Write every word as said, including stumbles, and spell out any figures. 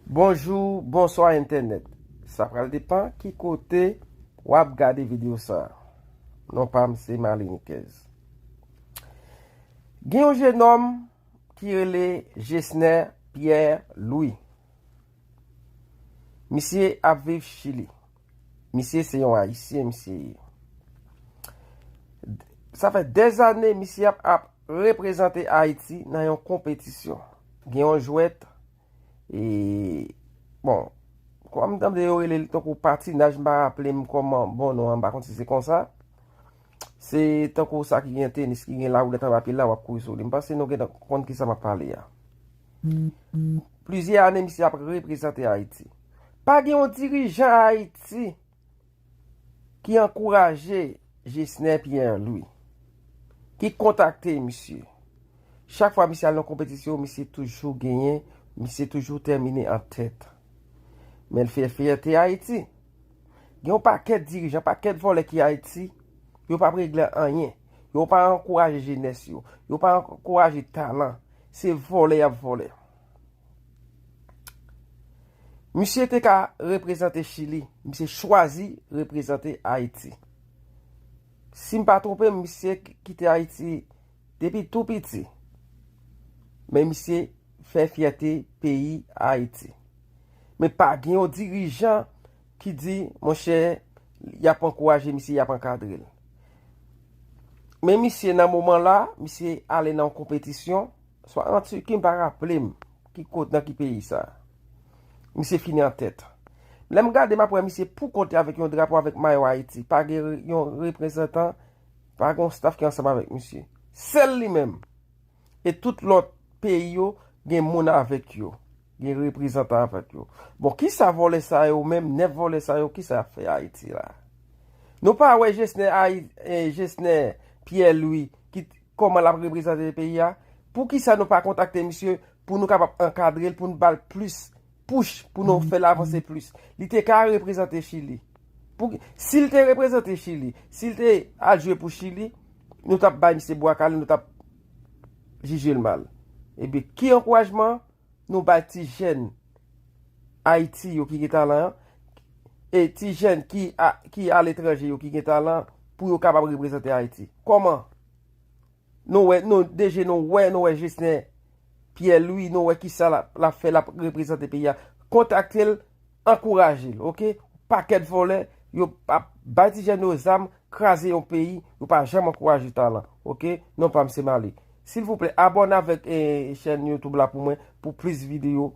Bonjou, bonswa entènèt. Sa pral depan ki kote w ap gade videyo sa. Non pa m se Marliniquez. Gen yon jenòm ki rele Gesner Pierre Louis. Misye ap viv Chili. Misye se yon Ayisyen, misye ye. Sa fè dèzane misye ap, ap reprezante Ayiti nan yon konpetisyon. Gen yon jwèt, e, bon, kòm m tande yo rele l tankou patinaj, m pa raple m kòman bon non an, m pa konn si se konsa. Se tankou sa ki gen tenis, ki gen lawoulèt anba pye l la, w ap kouri sou li. M panse nou gentan konn ki sa m ap pale a. Plizyè ane misye ap reprezante Ayiti. Pa gen yon dirijan Ayiti ki ankouraje Gesner Pierre Louis, ki kontakte misye. Chak fwa misye al nan konpetisyon, misye toujou genyen, misye toujou tèmine an tèt. Men l fè fyète Ayiti. Gen yon pakèt dirijan, pakèt vòlè ki Ayiti, yo p ap regle anyen. Yo pa ankouraje jenès yo. Yo pa ankouraje talan. Se vòlè y ap vòlè. Misye te ka reprezante Chili, misye chwazi reprezante Ayiti. Si m pa twonpe m, misye k-, kite Ayiti depi tou piti. Men misye fè fyète peyi Ayiti. Men pa gen yon dirijan ki di, monchè, y ap ankouraje misye, y ap ankadre l. Men misye nan moman la, misye ale nan yon konpetisyon, swa an Tiki, m pa raple m ki kot, nan ki peyi sa. Misye fini an tèt. Lè m gade, m ap wè misye pou kont li avèk yon drapo avèk mayo Ayiti. Pa gen re-, yon reprezantan, pa gen yon staff ki ansanm avèk misye. Sèl li menm. E tout lòt peyi yo gen moun avèk yo. Gen reprezantan avèk yo. Bon, kisa vòlè sa yo menm, nèf vòlè sa yo, kisa y ap fè Ayiti la? Nou pa wè Gesner Ayi-, eh, Gesner Pierre Louis, ki, kòman l ap reprezante peyi a? Poukisa nou pa kontakte misye pou nou kapab ankadre l, pou nou ba l plis push, pou nou fè l avanse plis? Li te ka reprezante Chili. Pou, si l te reprezante Chili, si l te al jwe pou Chili, nou t ap bay misye bwa kale, nou t ap jije l mal. Ebyen, ki ankourajman nou bay ti jèn Ayiti yo ki gen talan an, e ti jèn ki a, ki aletranje yo ki gen talan pou yo kapab reprezante Ayiti? Kòman? Nou wè, nou deje, nou wè, nou wè Gesner Pierre Louis, nou wè kisa l ap, l ap fè, l ap reprezante peyi a. Kontakte l, ankouraje l, oke? Pakèt vòlè, yo ap bay ti jèn yo zam, kraze yon peyi, yo pa janm ankouraje talan, oke? Non pa m se Mali. Silvouplè, abòne avèk, eh, chèn YouTube la pou mwen, pou plis videyo